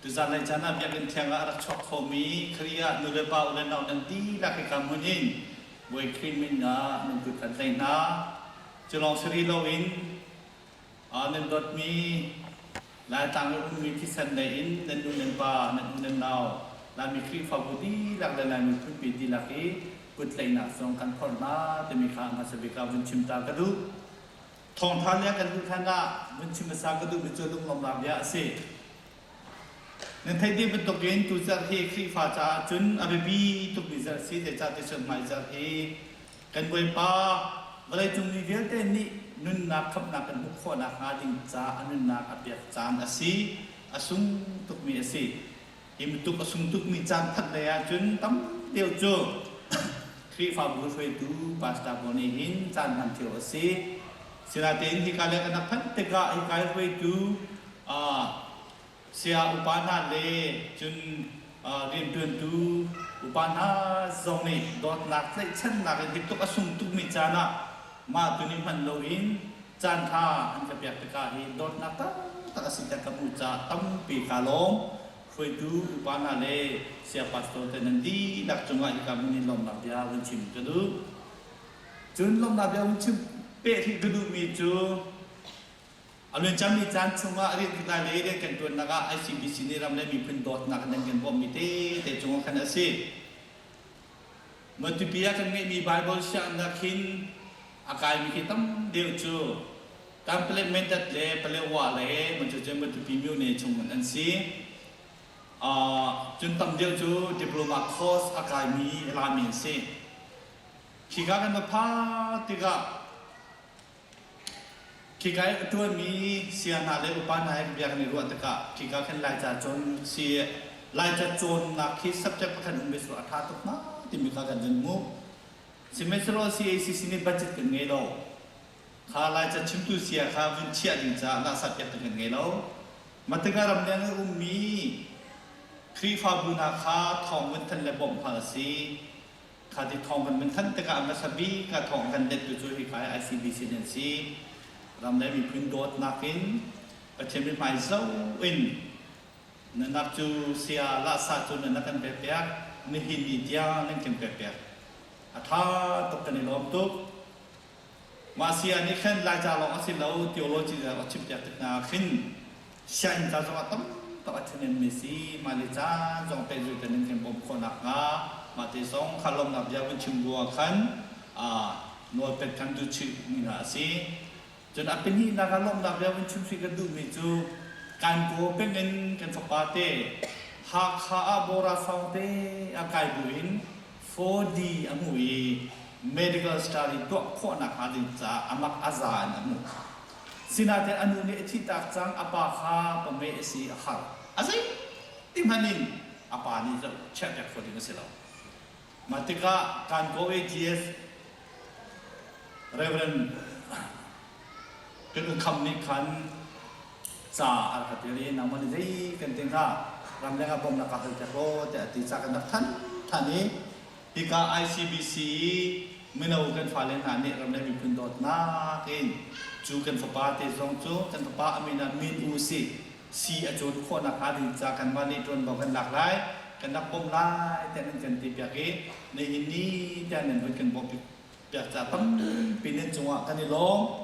Tuzanlei caan ah Biakinn thiang ah a rak chuak khomi Khrih ah nulepa u le nau nan dihlak hika hmun in Bawi Khrih min ah nan kut kan tlaih hna. Cu lawng si rih loin nan dawtmi Laitlang i ummi thisen lei in nan nu nan pa, nan u nan nau, Laimi Khrihfabu dihlak le Laimi phunpi dihlak i kut tlaihnak zong kan phorh hna timi kha hmasa bik ah vun chim ta ka duh. Thawngṭha le kan duh hlan ah vun chim hmasa ka duhmi cu lunglawmhnak bia a si. Nan theih dih bantukin tu zarh hi Khrihfa caah cun a biapi tukmi zarh si zeicah ti cun hmai zarh hi kan Bawipa vawleicung mi vialte nih nunnak khamhnak kan hmuh khawh nakhnga ding ca a nunnak a pek caan a si. A sung tukmi a si. Hi bantuk a sung tukmi caan phanh lei ahcun tam deuh cu Khrihfabu hruaitu pastor pawl nih hin caan hman cio a si. Sinain hika le kan rak phanh tikah hika i hruaitu saya upa hna le cun rianṭuantu upa hna zong nih dawtnak tlaihchannak in hi tluk a sung tukmi caan ah mah tuni hman loin caanṭha an ka pek tikah hi dawtnak taktak a si tiah ka hmuh caah tampi kaa lawm. Hruaitu upa hna le saya pastor te nan dihlak cungah hika hmun in lawmhnak bia vun chim ka duh. Cun lawmhnak bia vun chim peh rih ka duhmi cu a luanciami caan chungah rian kan tlai le rian kan ṭuannak ah ICBC nih ram le miphun dawtnak nan kan bawmhmi tete cungah khan a si. Matupi ah kan ngeihmi Baibal sianginn khin a kaimi khi tam deuh cu Kanpalet Mendat le Palewa le Macucu Matupi myone chung an si. Uh, cun tam deuh cu diploma course a kaimi Lami an si. Khika kan va pha tikah Khika i a ṭuanmi saya hna le upa hna he bia kan i ruah tikah khika khin Laica cawn si Laica cawnnak khi subject pakhat um ve selaw a ṭha tuk hnga timi kha kan vun hmuh. Sihmanhsehlaw CACC nih budget kan ngei lo. Kha Laica chimtu saya kha vun chiah ding caah lahsat piak ding kan ngei lo. Mah tikah ramleng i ummi Khrihfabu hna kha thawng vun thanh le bawmh hal a si. Kha ti thawng kan vun thanh tikah a hmasa bik ah thawng kan lettu cu hika hi ICBC nan si. Ram le miphun dawtnak in Pathian mithmai zoh in nanak cu saya lahsa cu nan kan pekpiak nihin ni tiang nan kan pekpiak. A tha tuk kan i lawm tuk. Mah saya nih khan Laica lawng a si lo theology a chimpiak tik hna khin sianginn ca zong ah tam tuk a ṭhahnemmi si. Mah le caan zong pehzulh tein nan kan bawmh khawh nakhnga mah te zong kha lawmhnak bia vun chim bu ah khan nawlpek kan duh chih mi hna a si. Cun a pahnihnak ah lawmhnak bia vun chim hrih kan duhmi cu kan kaw peng in kan fapa te Hakha ah Bora Sawng te a kai bu in 4D a hmuh i medical study tuah khawhnak hnga ding caah amak a za in a hmuh. Sinain a nu nih a thihtak cang a pa kha pame a si a har. A zeiti hmanh in a pa nih zoh chiahpiak kho ding a si lo. Mah tikah Kankaw AGS Reverend kan ukham nih khan ca a rak ka tial i nangmah nih zei kan ti hnga ramleng ah bawmhnak ka hal piak law tiah a ti ca kan rak thanh than i hika ICBC i mino kan fale hna nih ram le miphun dawtnak in cu kan fapa te zong cu kan fapa a min ah Min U si si a cawn khawh nakhnga ding ca kanmah nih ṭuanvo kan lak lai kan rak bawmh lai tiah nan kan ti piak i nihin ni tiah nan vun kan bawmh piak ca tampi nan cungah kan i lawm.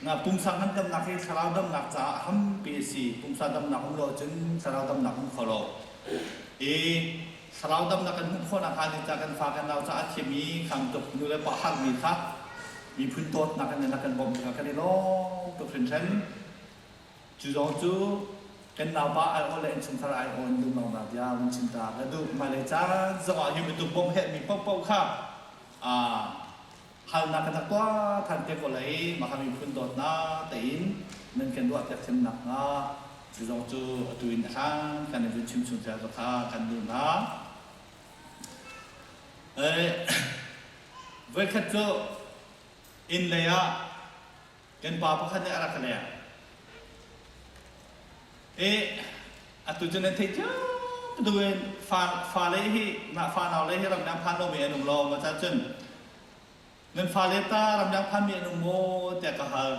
Na pumsa ngandamnak hi thlarau damnak caah hampi a si. Pumsa damnak um lo cun thlarau damnak um kho lo. I thlarau damnak kan hmuh khawh nakhnga ding ca kan fa kan nau caah a thiam i kham tuk nu le pa harmi kha miphun dawtnak in na kan bawmh tikah kan i lawm tuk hringhran. Cu zong cu kan naupa aiawh le innchungkhar aiawh in lunglawmhnak bia vun chim ta ka duh. Hmailei caan zongah hi bantuk bawmh herhmi paohpaoh kha halnak kan rak tuah than te ko lai mah kha miphun dawtnak tein nan kan ruah piak thiam nakhnga cu zong cu atu in a hlan kan i vun chim chung cia kha kan duh hna. Voikhat cu inn lei ah kan pa pakhat nih a rak ka leng. I atu cu nan theih cio duin fa fale hi na fa nau le hi ramdang phan lomi an um lo ma ca cun nan fale ta ramdang phanmi an um maw tiah ka hal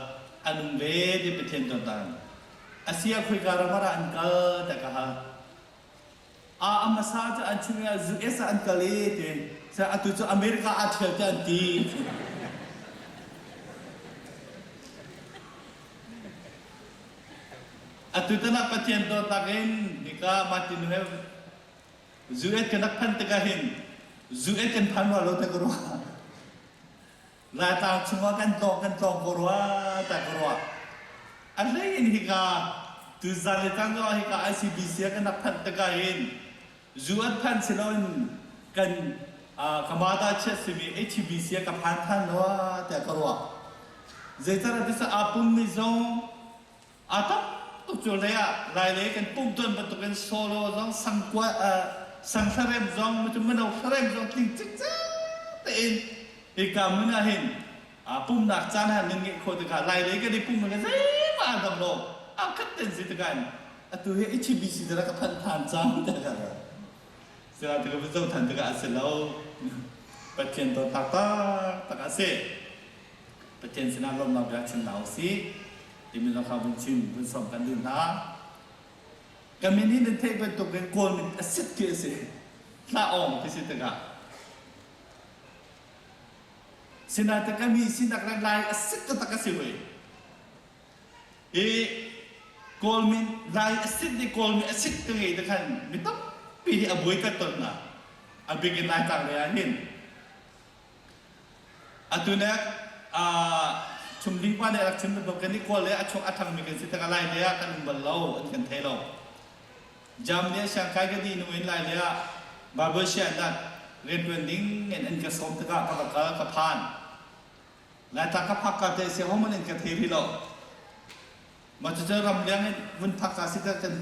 an um ve ti Pathian tuantan. A sia khoika ram ah dah an kal tiah ka hal. A a hmasa cu an chim i US ah an kal i ti. Atu cu America aa ṭhial tiah an ti. Atu tan ah Pathian dawtnak in hika Martin he US kan rak phanh tikah hin US kan phan rua lo te ka ruah. Laitlang chungah kan tlawng kan tlawng ko rua ta ka ruah. A hlei in hika tuzan le cang zong hika ICBC ah kan rak phanh tikah hin zu an phan si loin kan Kamada chiat simi HBC ah ka phan than rua tiah ka ruah. Zeicahtiah tisa aa pummi zong aa tam tuk cu lei ah Lailei kan pumh tawn bantukin solo zong sangkua sanghlarem zong mino hlarem zong tling cikcek tein hika hmun ah hin pumnak caan han nan ngeih khawh tikah Lailei kan i pum le zeihmah aa dang lo aa khat ten si tikah atu hi HBC dara ka phanh than cang tiah ka sila tikah va zoh than tikah a si lo Pathian dawtnak taktak a si Pathian sinah lawmhnak bia chim hna usih timi zong kha vun chim vun sawm kan duh hna. Ka min hi nan theih bantukin Kawl min a sit khi a si. Hla awng ti si tikah. Sinain ka mi sinak le lai a sit taktak a si hoi. Hi Kawl min lai a sit ni Kawl min a sit ka ngei te khan mi tampi hi a buai kan ton hna. A bik in Laitlang lei ah hin Atu nek chumling pa nih a rak chim bantuk kan i kawl le a chuak a ṭhangmi kan si tikah Lailei ah kan um bal lo an kan thei lo. Germany ah siangkai ka dih hnu in Lailei ah Bible siannak rianṭuan ding in an ka sawm tikah ka va kal ka phan. Laitlang ka phak ka te si hohmanh in ka thei rih lo. Mah cucu ramleng in vun phak ka si kan kan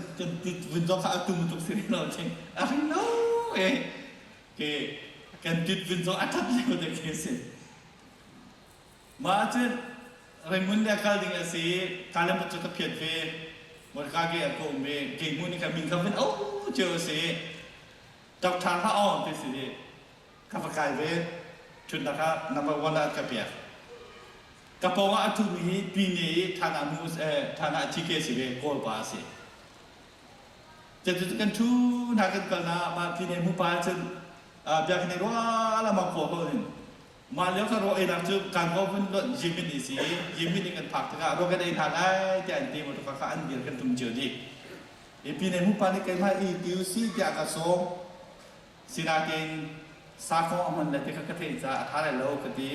vun zong kha a tum tuk si rih lo ching a ring lo eh ke kan tit vun zong a ṭhat lio te khi si. Mah cun Raymond le kal ding a si i cu ka phiat ve Morka ke a ka um i ke hmun i ka min kha vun au cio a si. Doctor hlah aw ti si i ka va kai ve ṭhutnak ah number one ah ka pek. Ka pawng ah a ṭhumi hi Pine i Thana nu Thana TK si ve Kawl pa a si. Cucu kan ṭhu hna kan kal na mah Pine mu pa cun biakinn i rua lamang kaw ko hin mah lio kha raw einak cu kan ko vun lonh Yemen i si Yemen i kan phak tikah raw kan ei hna lai tiah an ti motor kha an dir kan tum cio dih. I Pine mu pa nih keimah i ti u si tiah ka sawm Sinain sakhaw a hman le ti kha ka theih caah a ṭha lai lo ka ti.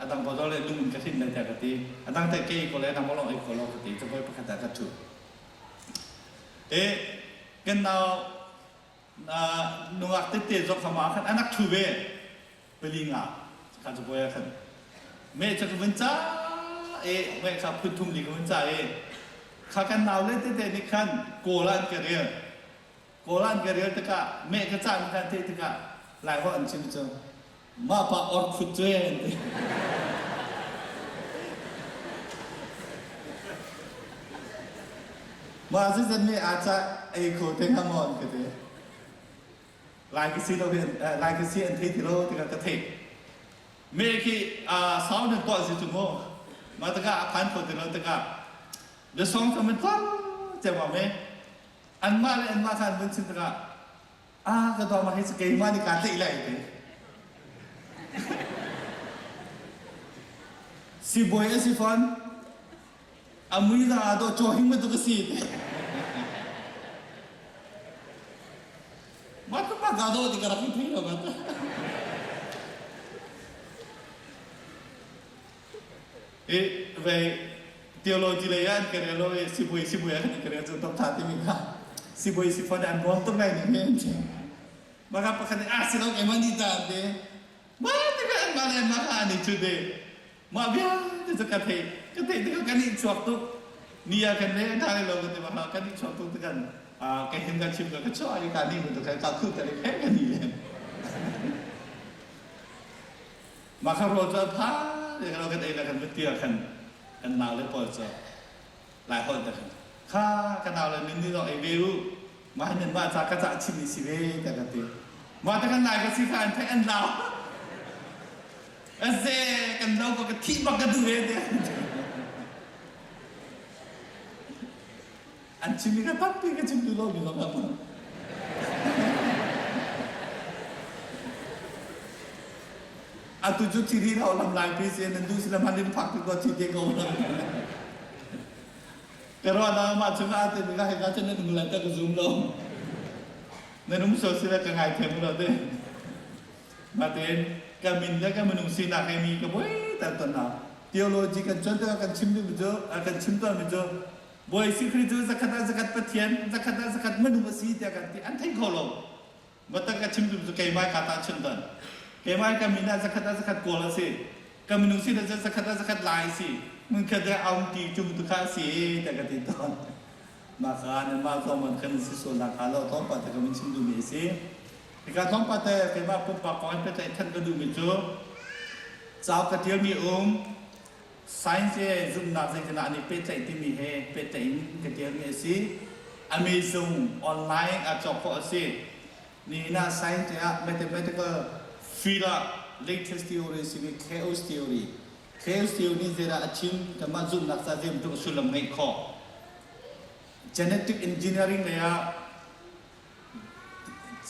A dang bawdawr le lung in ka hlinh lai tiah ka ti. A dang teh ke ko le nangmah lawng ei ko lo ka ti. Cabuai pakhat ah ka ṭhu. E kan nau nungak tete zong kha ma khan anak ṭhu ve. Pali nga kha cabuai ah khan. Me cu ka vun ca e me kha phun thum li ka vun ca e kha kan nau le tete nih khan kawl ah an ka rel. Kawl an ka rel tikah meh ka cah kan theih tikah Laiholh an chim cu mah pa or khut cu an ti. Mah zeizat meh aa cah ei kho te hnga maw an ka ti. Lai ka si lo lai ka si an thei ti lo tikah ka theih. Meh khi sau nan tuah si cu mu. Mah tikah a phan kho ti lo tikah biasong cu man tlor cemam e. Anmah le anmah kha an vun chim tikah ah ka dawma hi cu keimah nih kaa tlaih lai ti. Sibawi a si fawn. A mui zang aa dawh caw hing bantuk a si ti. Mah tu mah kaa dawh ti ka rak i thei lo ka. I vei theology lei ah an ka rel lo i sibawi sibawi ah kan i rel cu top tha timi kha sibawi si fawn an ruam tuk lai ning hi an chim. Maka pakhat nih ah si lo keimah nih ta an ti. Mah tikah an mah le mah kha an i cut i mah vialte cu ka theih ka theih tikah kan i chuak tuk ni ah kan le tha lo kan ti ma kan i chuak tuk tikan ka hin ka chim ka ka chuah i ka ni bantuk ka khuh ta le khe ka ni len Mah kha rawl cu a pha te kha kan ei le kan vun ti ah khan kan nau le pawl cu Lai holh te khan kha ka nau le min nih zong ei ve u mah hi nan mah ca ka cah chimmi si ve tiah ka ti mah te kan lai ka si kha an theih an lau a ze kan lo ko ka thih bak ka duh ve te. An chimmi kha tampi ka chim duh lomi zong a um. Atu cu thiri lo lam lai pi si nan duh si lam han in phak tik ko thi te ko lam. Ka ruah na mah chung ah te mi ka heka cun nan um lai ta ka zum lo. Nan um so si le ka ngai thiam lo te. Natein ka min le ka minung sinak he mi ka buai ter ton hna. Theology kan cawn tikah kan chim mi cu kan chim tawn mi cu Bawi Jesuh Khrih cu zakhat ah zakhat Pathian, zakhat ah zakhat minung a si tiah kan ti. An thei kho lo. Matak ka chim duh cu keimah ka tahchunh ton. Keimah ka min ah zakhat ah zakhat Kawl a si. Ka minung sinak cu zakhat ah zakhat Lai a si. Hmunkhat ah a um ti cu tu kha a si tiah ka ti tawn. Mah kha nanmah thawngman kan si sual nakhnga lo tlawmpal te ka vun chim duhmi a si. Hika tlawmpal te keimah pumpak kong in pehtlaih than ka duhmi cu cauk ka tialmi um science he zumhnak zeitindah an i pehtlaih timi he pehtlaih in ka tialmi a si. Amazon online ah cawk khawh a si. Nihin ah science ah mathematical field ah latest theory simi chaos theory. Chaos theory nih zeidah a chim kanmah zumhnak ca zeibantuk sullam ngeih khawh. Genetic engineering lei ah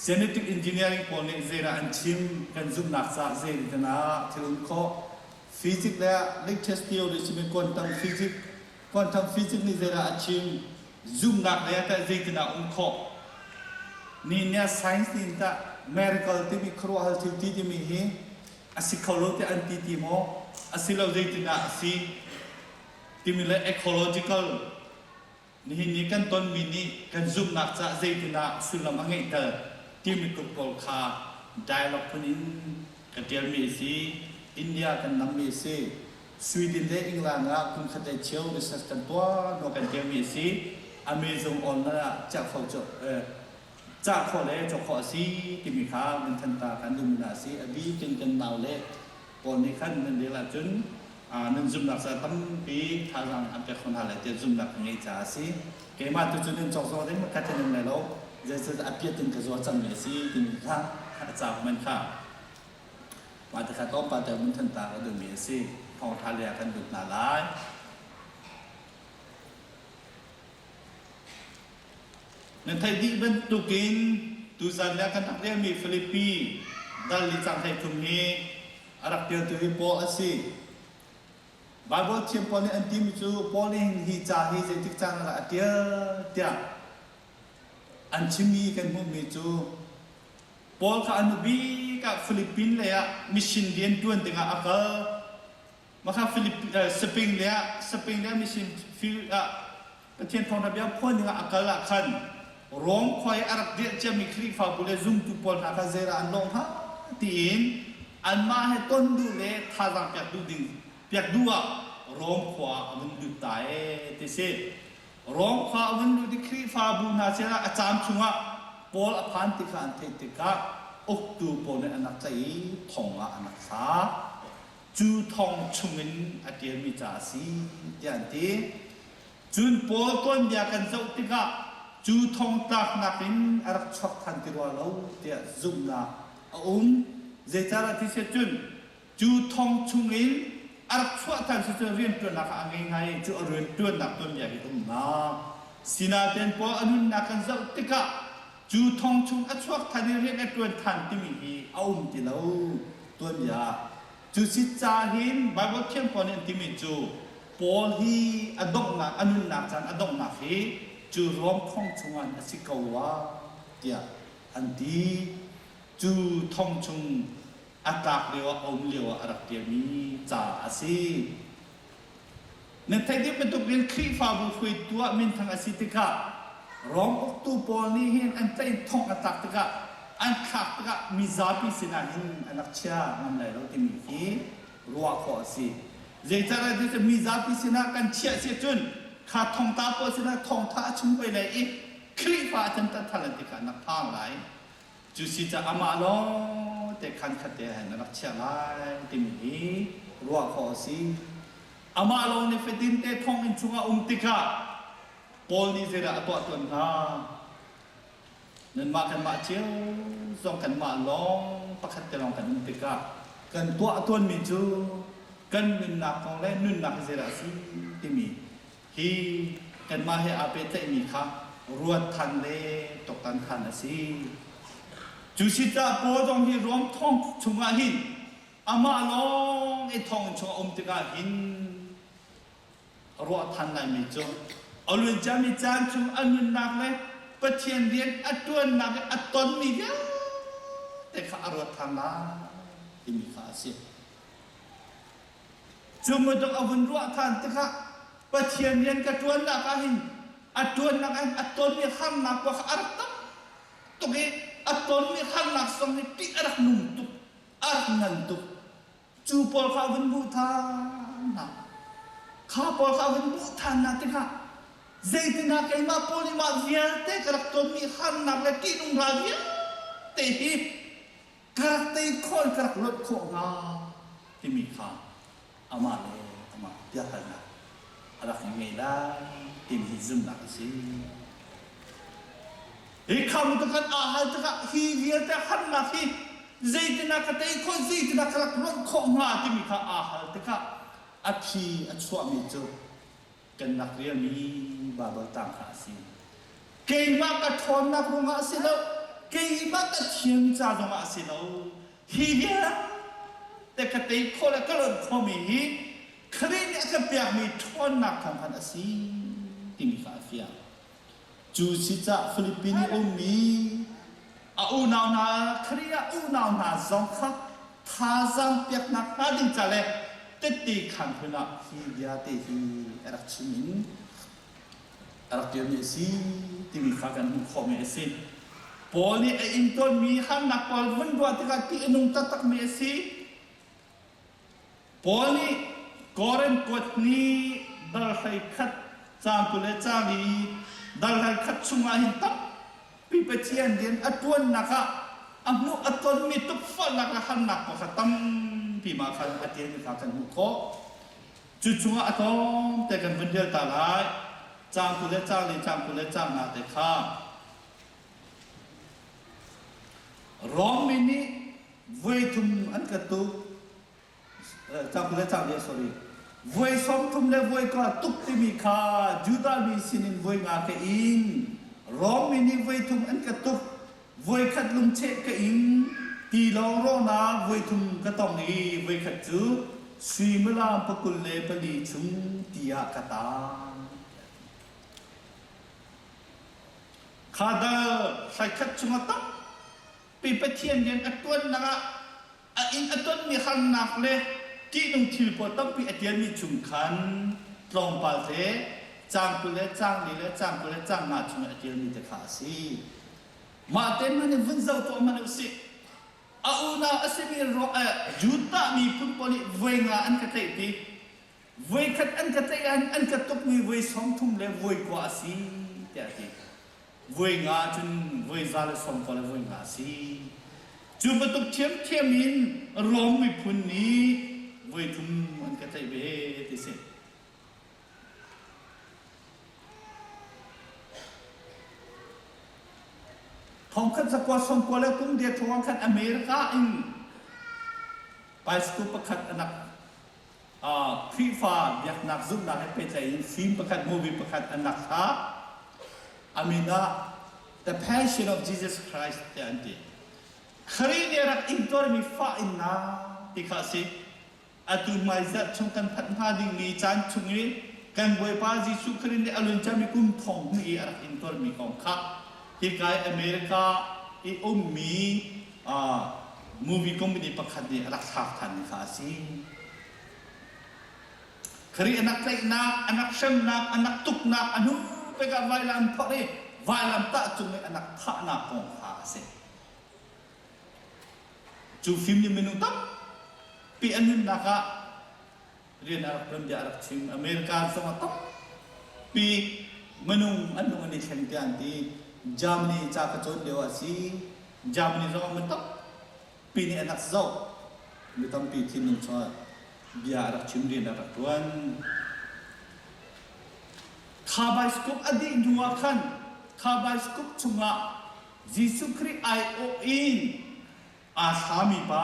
Genetic engineering pawl nih zeidah an chim kan zumhnak caah zeitindah thil um khawh? Physics le latest theory simi quantum physics quantum physics nih zeidah a chim? Zumhnak lei ah tah zeitindah um khawh? Ni nih science nih tah miracle timi khuaruahhar thil ti timi hi a si kho lo tiah an ti ti maw? Asilo zeitindah a si? Timi le ecological Nihin ni kan tonmi nih kan zumhnak caah zeitindah sullam a ngeihter timi tluk pawl kha dialogue phun in ka ṭialmi a si. India kan nammi a si. Sweden le England ah kum khat le cheu research kan tuah hnu kan ṭialmi a si. Amazon online ah chiah kho cu cah khawh le cawk khawh a si timi kha nan than ta kan duhmi hna a si. A bik in kan nau le pawl nih khan nan rel ahcun nan zumhnak ca tampi thazaang an pek kho hna lai tiah zumhnak ka ngeih caah a si. Keimah tu cu nan cawk zong ding ka thin lai lo. Zeicahtiah a piat in ka zuar cangmi a si timi kha a cauk man kha mah te kha tlawmpal te mun than ta ka duhmi a si. Thawngṭha lei ah kan lut hna lai. Nan theih dih bantukin tuzan le kan rak relmi Filipi dal li cang 13 hi a rak ṭialtu hi Paul a si. Baibal thiam pawl nih an timi cu Paul nih hi ca hi zeitik caan ah dah a ṭial tiah an chimmi kan hmuhmi cu Paul kha a nubik ah Philippine lei ah mission rian ṭuan dingah a kal. Mah kha Spain lei ah Spain lei ah mission field ah Pathian thawngṭha bia phuan dingah a kal ah khan Rom khua i a rak dirh ciami Khrihfabu le zumtu pawl hna kha zeidah an lawh hnga tiin anmah he ton duh le thazaang pek duh ding pek duh ah Rom khua ah a vun lut ta ee ti si. Rom khua a vun lut i Khrihfabu hna sinah a caan chungah Paul a phan ti kha an theih tikah uktu pawl nih an rak tlaih i thong ah an rak thlak. Cu thong chungin a ṭialmi ca a si tiah an ti. Cun Paul tuanbia kan zoh tikah cu thongtlaknak in a rak chuak than ti rua lo tiah zumhnak a um. Zeicahdah ti si cun cu thong chungin a rak chuah than si cun rianṭuannak a ngei ngai i cu a rianṭuannak tuanbia hi umnak. Sinain Paul a nunnak kan zoh tikah cu thong chung a chuak than i rian a ṭuan than timi hi a um ti lo tuanbia. Cu si ca hin Baibal thiam pawl nih an timi cu Paul hi a donghnak a nunnak caan a donghnak hi cu Rom thong chungah a si ko rua tiah an ti. Cu thong chung a tlak lio ah a um lio ah a rak ṭialmi ca a si. Nan theih dih bantuk in Khrihfabu hruaitu ah minthang a si tikah Rom uktu pawl nih hin an tlaih thong a tlak tikah an thlak tikah mizapi sinah hin an rak chia ngam lai lo timi hi ruah khawh a si. Zeicahtiah ti cu mizapi sinah kan chiah si cun kha thongtla pawl sinah thawngtha a chim hoi lai i Khrihfa a can than an ti kha an rak phang lai. Cu si caah amah lawng te khan khat te hin a rak chiah lai timi hi ruah khawh a si. Amah lawng nih fatin te thonginn chungah um tikah Paul nih zeidah a tuah tawn hnga? Nanmah kanmah cio zong kanmah lawng pakhat te lawng kan um tikah kan tuah tawnmi cu kan nunnak kong le nunnak hi zeidah a si timi hi Kanmah he aa pehtlaihmi kha ruat than le tuaktan than a si. Cu si caah Paul zong hi Rom thong chungah hin amah lawng i thonginn chungah um tikah hin a ruah than laimi cu a luanciami caan chung a nunnak le Pathian rian a ṭuannak i a tonmi vialte kha a ruat than lai timi kha a si. Cu bantuk a vun ruah than tikah Pathian rian ka ṭuannak ah hin a ṭuannak ah hin a tonmi harnak kua kha a rak tam tuk i a tonmi harnak zong hi ṭih a rak nung tuk, a rak ngan tuk. Cu pawl kha a vun hmuh than hna. Kha pawl kha a vun hmuh than hna tikah zeitindah keimah pawl nih mah vialte ka rak tonmi harnak le ṭihnung ral vialte hi ka rak tei khawh in ka rak lonh khawh hnga timi kha amah le amah biahalnak a rak ngei lai timi hi zumhnak a si. Hi kham tukhat aa hal tikah hi vialte harnak hi zeitinah ka tei khawh zeitinah ka rak lonh khawh hnga timi kha aa hal tikah a phi a chuahmi cu kan rak rialmi Baibal tang kha a si. Keimah ka ṭhawnnak ruangah a si lo, keimah ka thiam ca zongah a si lo. Hi vialte ka tei khawh le ka lonh khawhmi hi Khrih nih a ka pekmi ṭhawnnak thawng khan a si timi kha a fiang. Cu si cah Philippine i ummi a unau hna Khrih ah unau hna zong kha thazaang peknak hnga ding ca le tette khaan phun ah hi bia te hi a rak chim in a rak ṭialmi a si timi kha kan hmuh khawhmi a si. Paul nih a intuanmi harnak pawl vun ruah tikah ṭih a nung taktakmi a si. Paul nih Korin kuat ni dal 11 caang 24 dal 11 chungah hin tampi Pathian rian a ṭuannak ah a hmuh a tonmi tukforhnak le harnak kong kha tampi mah khan a ṭialmi kha kan hmuh khawh. Cu chungah a tlawmte kan vun rel ta lai. Caang 20 le caang li, caang 20 le caang nga te kha. Rom mi nih voi thum an ka tuk cang le cang sorry voi 30 le voi ka tuk timi kha Judah mi sinin voi nga ka in Rom mi nih voi thum an ka tuk voi khat lungcheh ka in tilawng rawhnak voi thum ka tong i voi khat cu suimilam pakul le pali chung ti ah ka tang kha dal thlaikhat chungah tampi Pathian rian a ṭuannak ah a inn a tonmi harnak le ṭihnung thil pawl tampi a ṭialmi chung khan tlawmpal te caang 20 le caang li le caang 20 le caang nga chung i a ṭialmi te kha a si. Mah te hmanh in vun zoh tuah hmanh usih. A unau a simi Judah miphun pawl nih voi nga an ka tlaih ti. Voikhat an ka tlaih ahhin an ka tukmi voi 30 le voi kua a si tiah a ti. Voi nga cun voi 190 le voi nga a si. Cu bantuk ṭhiamṭhiam in Rom miphun nih voi thum an ka tlaih ve ti si. Thongkhat zakua sawmkua le kum dia thawng khan America in bicycle pakhat anak Khrihfa biaknak zumhnak he pehtlaih in film pakhat movie pakhat an rak thlak. A min ah The Passion of Jesus Christ tiah an ti. Khrih nih a rak intuarmi fah innak ti kha a si. Atu hmaizarh chung kan phanh hnga dingmi caan chung i kan Bawipa Jesuh Khrih nih a lunciami kum thong hnih i a rak intuarmi kong kha hika i America i ummi movie company pakhat nih a rak thlak thanmi kha a si. Khrih a nak tlaihnak, a nak hremnak, a nak tuknak, a hnu pek ah vailam phorh i vailam tah cung i a nak thahnak kong kha a si. Cu film nih minung tampi a nunnak ah rian a rak ṭuan bia a rak chim. America zong ah tampi minung an lung an i thleng tiah an ti. Germany ca ka cawn lio ah a si. Germany zong ah mi tampi nih an rak zoh. Mi tampi thinlung chungah bia a rak chim rian a rak ṭuan. Kha bioscope a dih hnu ah khan kha bioscope chungah Jesuh Khrih aiawh in aa thlami pa,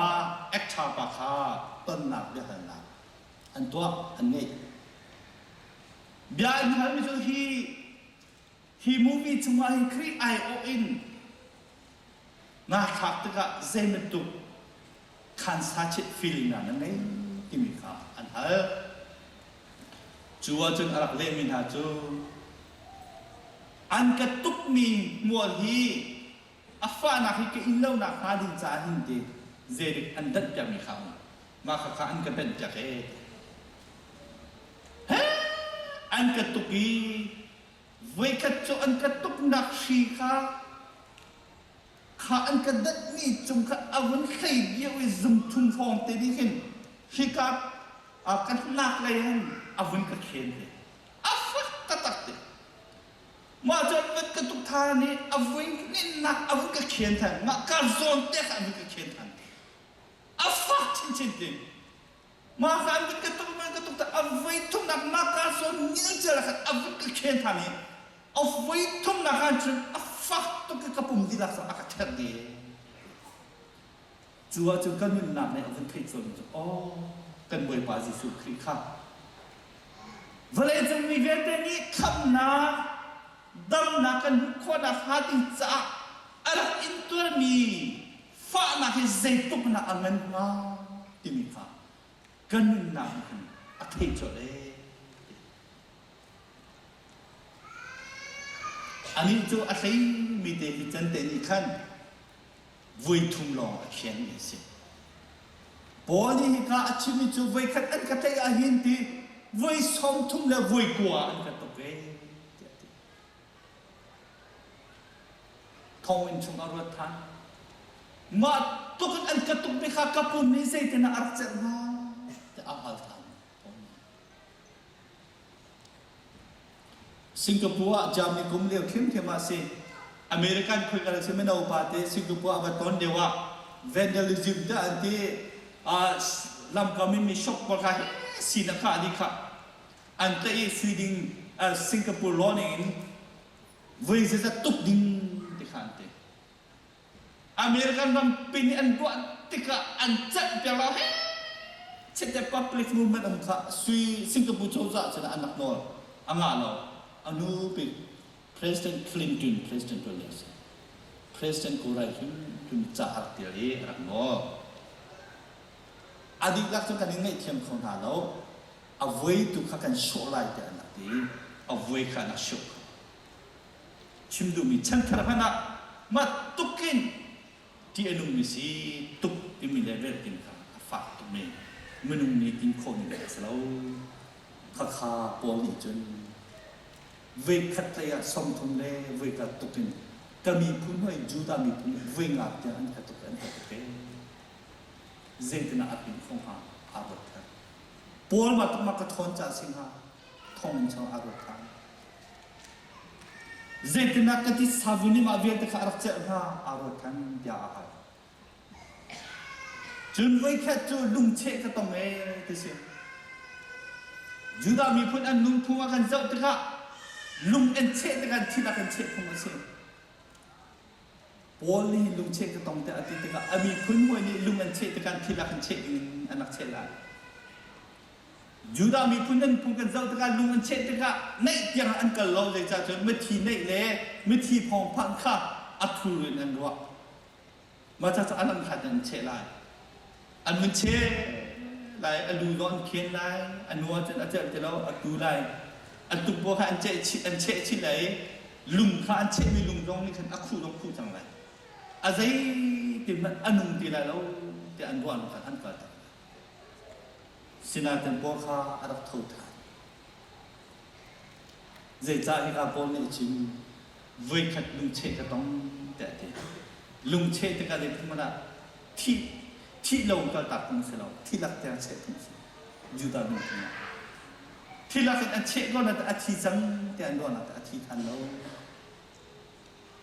actor pa kha tonnak biahalnak an tuah, an ngeih. Bia an halmi cu hi. Hi movie chungah hin Khrih aiawh in naa thlak tikah zeibantuk khansachit feeling dah na ngei timi kha an hal. Cu ahcun a rak lehmi hna cu an ka tukmi hmual hi a fahnak hi ka in lonak hnga ding caah hin ti zeidik an danh piakmi kha um. Mah khakha an ka danh piak ee. He an ka tuk i voikhat cu an ka tuknak hri kha kha an ka datmi cung kha a vun hlei deuh i zungthum hrawng te nih hin hika ka hnak lei hin a vun ka khen te a fak taktak te mah cu an vun ka tuk than i a vui ninnak a vun ka khen than mah ka zawn te kha a vun ka khen than a fak chinchin ti Mah kha an vun ka tuk ka tuk a voi thumnak mah ka zawn nilcel khan a vun ka khen than i a voi thumnak khan cun a fak tuk i ka pum dihlak a ka therh dih. Cu ahcun ka nunnak nih a vun theih cawlmi cu aw kan Bawipa Jesuh Khrih kha vawleicung mi vialte nih khamhnak damnak kan hmuh khawhnak hnga ding caah a rak intuarmi fahnak hi zeitluk in a ngan hnga timi kha ka nunnak nih khan a theih colh ee. Anih cu a hleimi te hi can te nih khan voi thum lawng a khianmi a si. Paul nih hika a chimmi cu voikhat an ka tlaih ahhin ti voi 30 le voi kua an ka tuk ee tiah a ti. Thonginn chung a ruat than. Mah tuk in an ka tukmi kha ka pum nih zeitin ah a rak celh hnga tiah a hal than. Singapore ah Germany kum lio ṭhiamṭhiam ah si. American khoika si mino pa te Singapore ah va ton lio ah vandalism te an ti lamkam in mi shop pawl kha sin a khah dih kha an tlaih i sui ding Singapore law ning in voi zeizat tuk ding ti kha an ti. American rampi nih an ruah tikah an celh piak lo he chete public movement um kha sui Singapore cozah cun an rak nawl a ngah lo a nu bik President Clinton President tuan lio si President Korai hrim hrim ca a rak tial i a rak nawl a dihlak cu kan in ngaihthiam kho hna lo a voi tu kha kan sawh lai tiah an rak ti a voi kha an rak sawh Chim duhmi chanthar hmanh ah mah tuk in ṭih a nungmi si tuk timi le velhting kha a fak tukmi minung nih in khawhmi le a si lo. Khakha Paul nih cun voikhat tlei ah 30 le voikhat tuk in ka miphun hoi Judah miphun nih voi nga tiang an ka tuk an ka tuk e. Zeitinah a pin kho hnga aa ruat than. Paul mah tuk ma ka ṭhawn ca si hnga thonginn chung aa ruat than. Zeitindah ka titsa vun i mah vialte kha a rak celh hnga aa ruat than tiah a hal. Cun voikhat cu lungcheh ka tong ee ti si. Judah miphun an nunphung ah kan zoh tikah lung an cheh tikah thil ah kan cheh phung a si. Paul nih lungcheh ka tong tiah a ti tikah a miphun hawi nih lung an cheh tikah thil ah kan cheh ding in an rak cheh lai. Judah miphun an phung kan zoh tikah lung an cheh tikah naih tiang an kal lo zeicah cun mithi naih le mithi thawngphang kha a thur in an ruah. Mah caah an an khat an cheh lai. An hun cheh lai, a lu zong an khen lai, a nu ahcun a celh ti lo, a tu lai. An tukbo kha an cheh chih, an cheh chih lai i lung kha an chehmi lung zong nih khan a khuh zong khuh cang lai. A zeitin hmanh a nung ti lai lo tiah an ruah khan an kaltak. Sinain Paul kha a rak tho ṭhan. Zeicah hika Paul nih a chim? Voikhat lungcheh ka tong tiah a ti. Lungcheh tikah zeitin ah thih thih lo kaltak phung a si lo. Thi lak tiang cheh phung a si. Judah nunphung ah. Thi lak in an cheh ko na a thi cang tiah an ruahnak a thi than lo.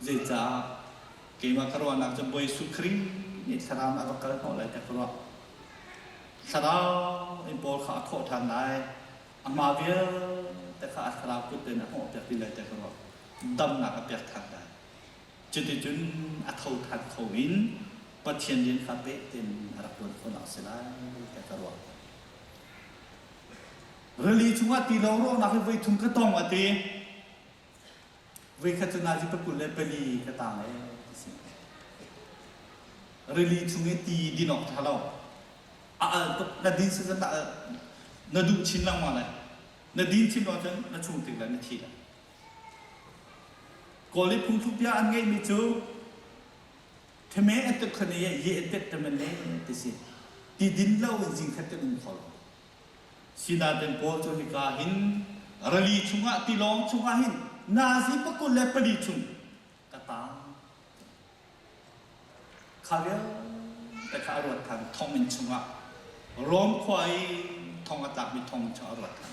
Zeicah keimah ka ruahnak cu Bawi Jesuh Khrih nih thlarau a va kal hnawh lai tiah ka ruah. Thlarau in Paul kha a thawh ṭhan lai. Amah vialte kha a thlarau kut in a hnawhpiak ti lai tiah ka ruah. Damnak a pek ṭhan lai. Cuticun a tho ṭhan kho in Pathian rian kha peh tein a rak ṭuan khawhnak a si lai tiah ka ruah. Rili chungah tilawng rawhnak hi voi thum ka tong a ti. Voikhat cu nazi pakul le pali ka tang ee ti si. Rili chung i ti din awk ṭha lo. A al tuk na din si na na duh chin lengmang lai. Na din chin ahcun na chung tik le na thi lai. Kawl i phungthluk bia an ngeihmi cu Thame a tuk khane ye a tet tamane ti si. Ti din lo in zing khat kan um kho lo. Sinain Paul cu hika hin rili chungah tilawng chungah hin nazi pakul le pali chung ka tang. Kha vialte kha a ruat than thonginn chungah Rom khua i thong a tlakmi thonginn chungah a ruat than.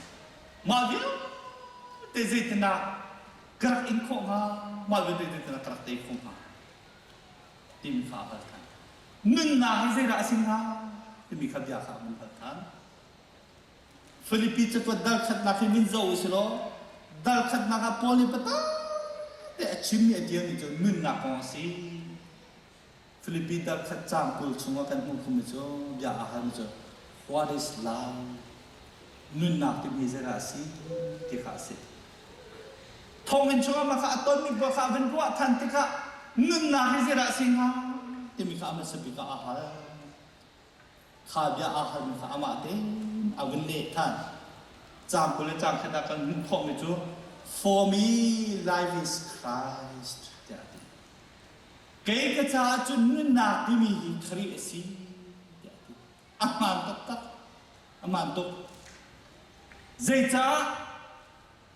Mah vialte zeitindah ka rak in khawh hnga? Mah vialte zeitindah ka rak tei khawh hnga? Timi kha a hal than. Nunnak hi zeidah a si hnga? Timi kha bia kha a hun hal than. Filipi cakuat dal khatnak hi min zoh u si law dal khatnak ah Paul nih biatak te a chimmi a tialmi cu nunnak kong a si. Filipi dal khat caang 20 chungah kan hmuh khumi cu bia aa halmi cu what is life? Nunnak timi zeidah a si ti kha a si. Thonginn chungah mah kha a tonmi bia kha a van ruah than tikah nunnak hi zeidah a si hnga timi kha a hmasa bik ah aa hal. Kha bia aa halmi kha amah tein a vun leh than. Caang 20 le caang khat ah kan hmuh khawhmi cu For me life is Christ tiah a ti. Kei ka caah cun nunnak timi hi Khrih a si tiah a ti. A hmaan taktak. A hmaan tuk. Zeicah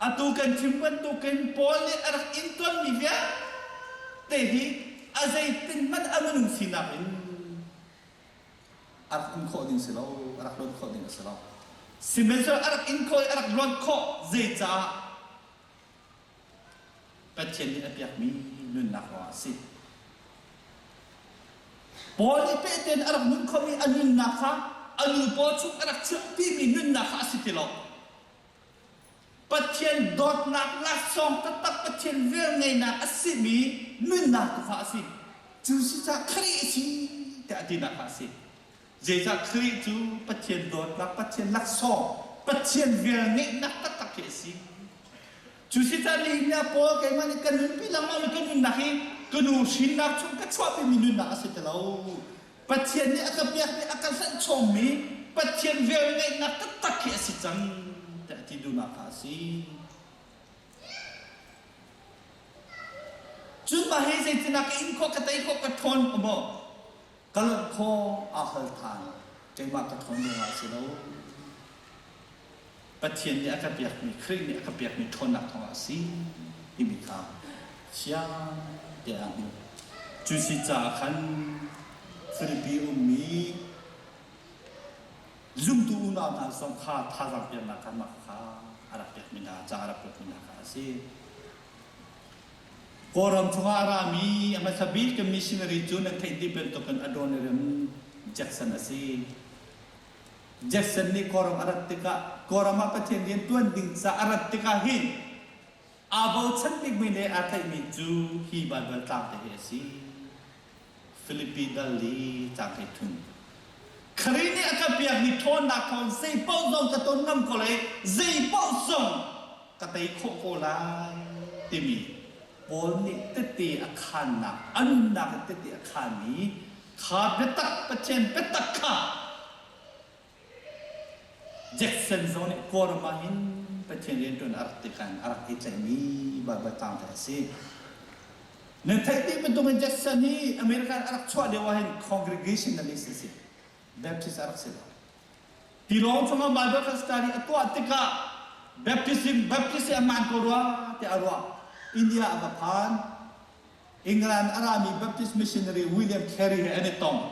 Atu kan chim bantukin Paul nih a rak intuanmi vialte hi a zeitin hmanh a minung sinak in a rak in khawh ding si lo, a rak luan khawh ding a si lo. Sihmanhsehlaw a rak in khawh i a rak luan khawh zeicah Pathian nih a pekmi nunnak ruangah a si. Paul nih pehten a rak nun khomi a nunnak kha a nu paw chung a rak chiahpimi nunnak kha a si ti lo. Pathian dawtnak laksawng taktak Pathian velngeihnak a simi nunnak tu kha a si. Cu si caah Khrih a si tiah a tinak kha a si. Zeicah Khrih cu Pathian dawtnak, Pathian laksawng, Pathian velngeihnak taktak hi a si. Cu si caah nihin ni ah Paul keimah nih ka nunpi lengmang mi ka nunnak hi ka nu hrinnak chung ka chuahpimi nunnak a si ti lo. Pathian nih a ka pekmi a ka hlanh chawmmi Pathian velngeihnak taktak hi a si cang tiah ti duhnak kha a si. Cun mah hi zeitinah ka in khawh ka tei khawh ka ṭhawn maw ka lonh khawh aa hal ṭhan keimah ka ṭhawn ruangah a si lo. Pathian nih a ka pekmi Khrih nih a ka pekmi ṭhawnnak thawngah a si timi kha fiang tein aa hmuh. Cu si caah khan Filipi ummi zumtu unau hna zong kha thazaang peknak kha mah kha a rak pekmi hna ca a rak pekmi hna kha a si. Kawlram chungah a rami a hmasa bik missionary cu nan theih dih bantukin Adoniram Jackson a si. Jackson nih Kawlram a rat tikah Kawlram ah Pathian rian ṭuan ding ca a rat tikah hin aa bochan bikmi le aa tlaihmi cu hi Baibal tlang te hi a si. Filipi dal li caang 13. Khrih nih a ka piakmi ṭhawnnak thawng zei paoh zong ka ton ngam ko lai, zei paoh zong ka tei khawh ko lai timi Paul nih tete a khannak, a nunnak in tete a khanmi Kha biatak Pathian biatak kha Jackson zong nih Kawlram ah hin Pathian rianṭuan a rak tikhan a rak i tlaihmi Baibal tlang te a si. Nan theih dih bantukin Jackson hi America in a rak chuah lio ah hin Congregationalist a si. Baptist a rak si lo. Tilawng chungah Bible kan study a tuah tikah Baptism Baptist hi a hmaan ko rua tiah a ruah. India a va phan. England a rami Baptist missionary William Carey he an i tong.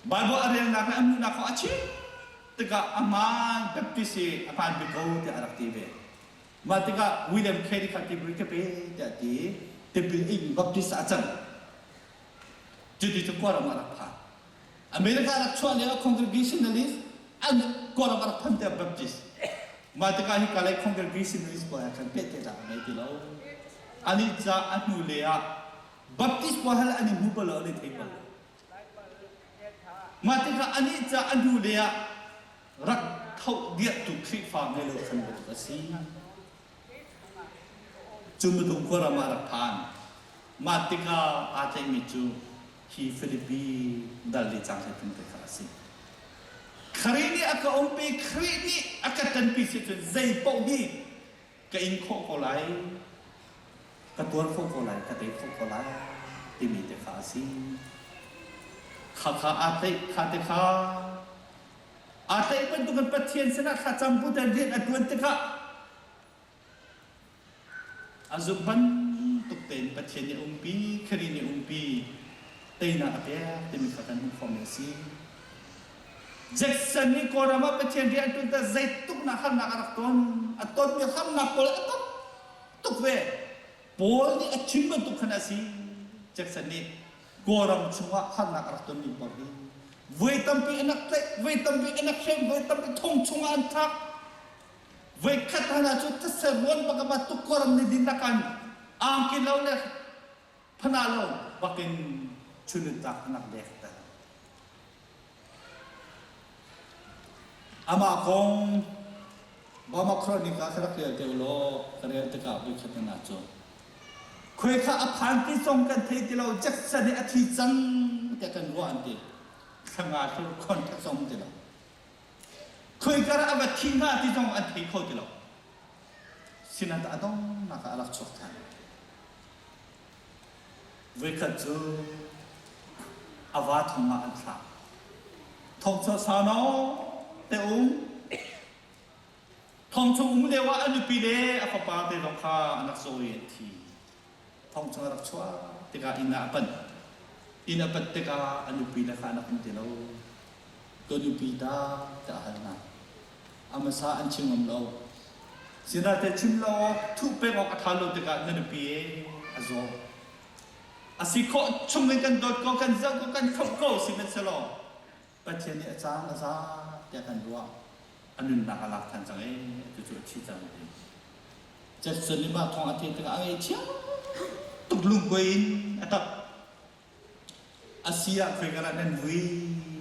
Bible a relnak le a hmuhnak kong a chim tikah a hmaan Baptist hi a hmaan bik ko tiah a rak ti ve. Mah tikah William Carey kha tipil ka pe tiah a ti i tipil ing Baptist ah a cang. Cuti cu Kawlram ah a rak phan. America rak chuah lio Congregationalist an Kawlram a rak phan tiah Baptist. Mah tikah hi kalay Congregationalist pawl he khan pehtlaihnak a ngei ti lo. Anih ca a hnu le ah Baptist pawl hal an i hmu bal lo an i thei bal lo. Mah tikah anih ca a hnu le ah rak tho diahtu Khrihfa ngei lo khan bantuk a si. Cu Mutum khuaram ah a rak phan. Mah tikah aa tlaihmi cu hi Filipi dal le caang 13 te kha a si. Khrih nih a ka umpi, Khrih nih a ka ṭanpi si cun zei paoh hi ka in khawh ko lai, ka tuar khawh ko lai, ka tei khawh ko lai timi te kha a si. Khakha aa tlaih, kha te kha aa tlaih bantukin Pathian sinah thlacam bu tein rian a ṭuan tikah A zumh bantuk tein Pathian nih a umpi, Khrih nih a umpi, teinak a pek timi kha kan hmuh khawhmi a si. Jackson nih Kawlram ah Pathian rian ṭuan ta zeituknak harnak a rak ton. A tonmi harnak pawl a tam tuk ve. Paul nih a chim bantuk khan a si. Jackson nih Kawlram chungah harnak a rak tonmi pawl hi voi tampi an rak tlaih, voi tampi an rak hrem, voi tampi thong chungah an thlak. Voikhat hlan ah cu thetse ruan bak ah tukkoram ni din lakan angki lo le phana lo bakin chunut tak anak dek ta. Amah kong Burma Chronica ka rak rel te law ka rel tikah voikhat na cu. Khuai kha a phan ti zong kan thei ti lo Jackson hi a thi cang tiah kan ruah an ti. Thlanga hlur contact zong ti lo. Khoikar ah a va thi hnga ti zong an thei kho ti lo. Sinat a donghnak ah a rak chuak ṭhan. Voikhat cu a va thong ah an thlak. Thong cu sau te um. Thong chung um lio ah a nupi le a fapa te zong kha an rak zaw i an thi. Thong chung a rak chuah tikah inn ah a panh. Inn a panh tikah a nupi le kha an rak um ti lo. Ka nupi ta tiah a hal hna. A hmasa an chim ngam lo. Sinate chim lo awk, thuh peng awk a ṭha lo tikah na nupi a zaw. A si khawh chung in kan dawt ko, kan zoh ko, kan thlop ko sihmanhsehlaw Pathian nih a caan a za tiah kan ruah. A nunnak a lak ṭhan cang ee, cucu a thi cang ti. Jetson nih mah thawng a theih tikah a ngaihchia tuk lungkuai in a ṭap. A si ah khoika dah nan vui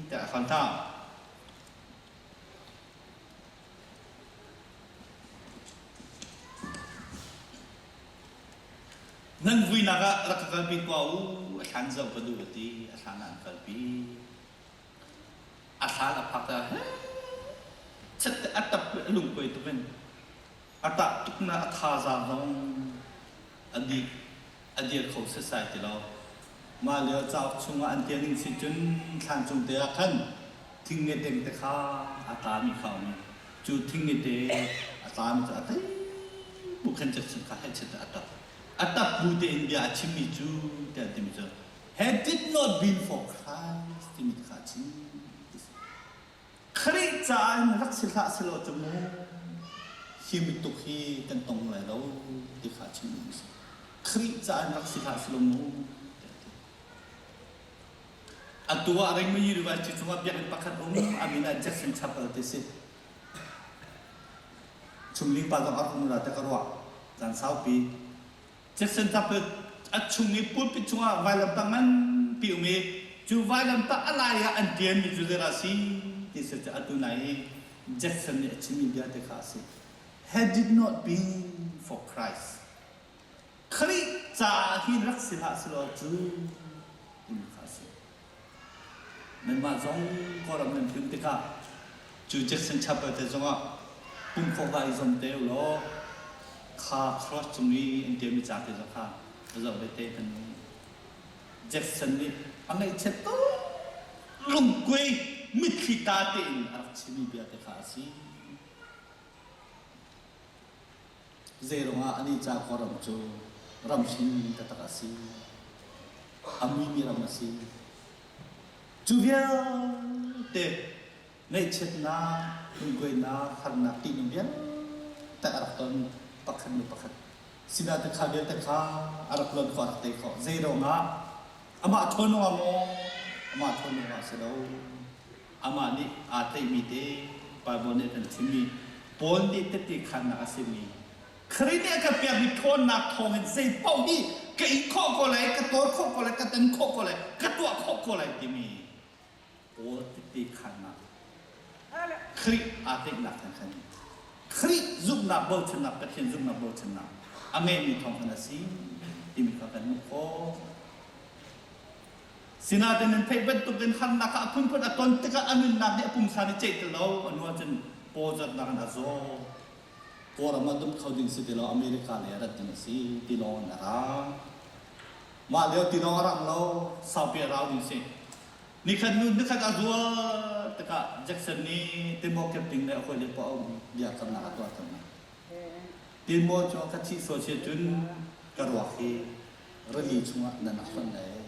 tiah a hal hna. Nan vuinak ah rak ka kalpi tuah u, a thlan zoh ka duh a ti, a thlan ah an kalpi. A thlan a phak ah chet a tap a lungkuai tuk in a tah tuk na a thazaang zong a dih a dir kho setsai ti lo. Mah lio cauk chungah an tianing si cun thlan cung te ah khan thingnge deng te kha a tlami kha um i cu thingnge te a tlami cu a tei bu khan cekchin kha hechet a tap. A tap bu tein bia a chimmi cu tiah an timi cu had it not been for Christ timi kha a chim. Khrih caah in rak si hlah selaw cu mu hi bantuk hi kan tong lai lo ti kha chim duh a si. Khrih caah in rak si hlah selaw mu tiah a ti. Atu ah Rengma University cungah biakinn pakhat um a min ah Jackson Chapel ti si. Chungling pa zong a rak um la te ka ruah. Caan saupi. Jackson Chapel a chung i pulpit chungah vailamtah nganpi um i cu vailamtah a lai ah an ṭianmi cu zeidah a si ti si cu atu nai i Jackson nih a chimmi bia te kha a si. Had it not been for Christ, Khrih caah hin rak si hlah selaw cu timi kha a si. Nanmah zong Kawlram nan tlun tikah cu Jackson Chapel te zongah pumkhawh va i zom te u law kha cross cung i an ṭialmi ca te zong kha va zoh ve te kan u. Jackson nih a ngaihchiat tuk lungkuai mitthli ta tein a rak chimmi bia te kha a si. Zeiruangah anih ca Kawlram cu ram hring taktak a si. A muimi ram a si. Cu vialte ngaihchiatnak, lungkuainak, harnak, ṭihnung vialte a rak ton pakhat hnu pakhat. Sinah te kha vialte kha a rak lonh khawh, a rak tei khawh. Zeiruangah amah ṭhawn ruangah maw? Amah ṭhawn ruangah a si lo. Amah nih aa tlaihmi te Baibal nih a kan chimmi Paul nih tehte khaannak a simi Khrih nih a ka pekmi ṭhawnnak thawngin zei paoh hi ka in khawh ko lai, ka tawl khawh ko lai, ka tan khawh ko lai, ka tuah khawh ko lai timi Paul tehte khaannak Khrih aa tlaihnak khan khan Khrih zumhnak bochannak Pathian zumhnak bochannak. A ngeihmi thawng khan a si timi kha kan hmuh khawh. Sinain nan theih bantukin harnak kha a phunphun a ton tikah a nunnak nih a pumsa nih ceih ti lo, a hnu ahcun pawzatnak in a zaw. Kawlram ah dum kho ding si ti lo, America lei ah rat ding a si, tilawng in a ra. Mah lio tilawng a rang lo, saupi a rau ding si. Nikhat hnu nikhat a zual tikah Jackson nih Timor Captain le a hawile paoh a um i biakamnak a tuah cang hna. Timor cu ka thih sual si ahcun ka ruak hi rili chungah nan rak hlonh lai a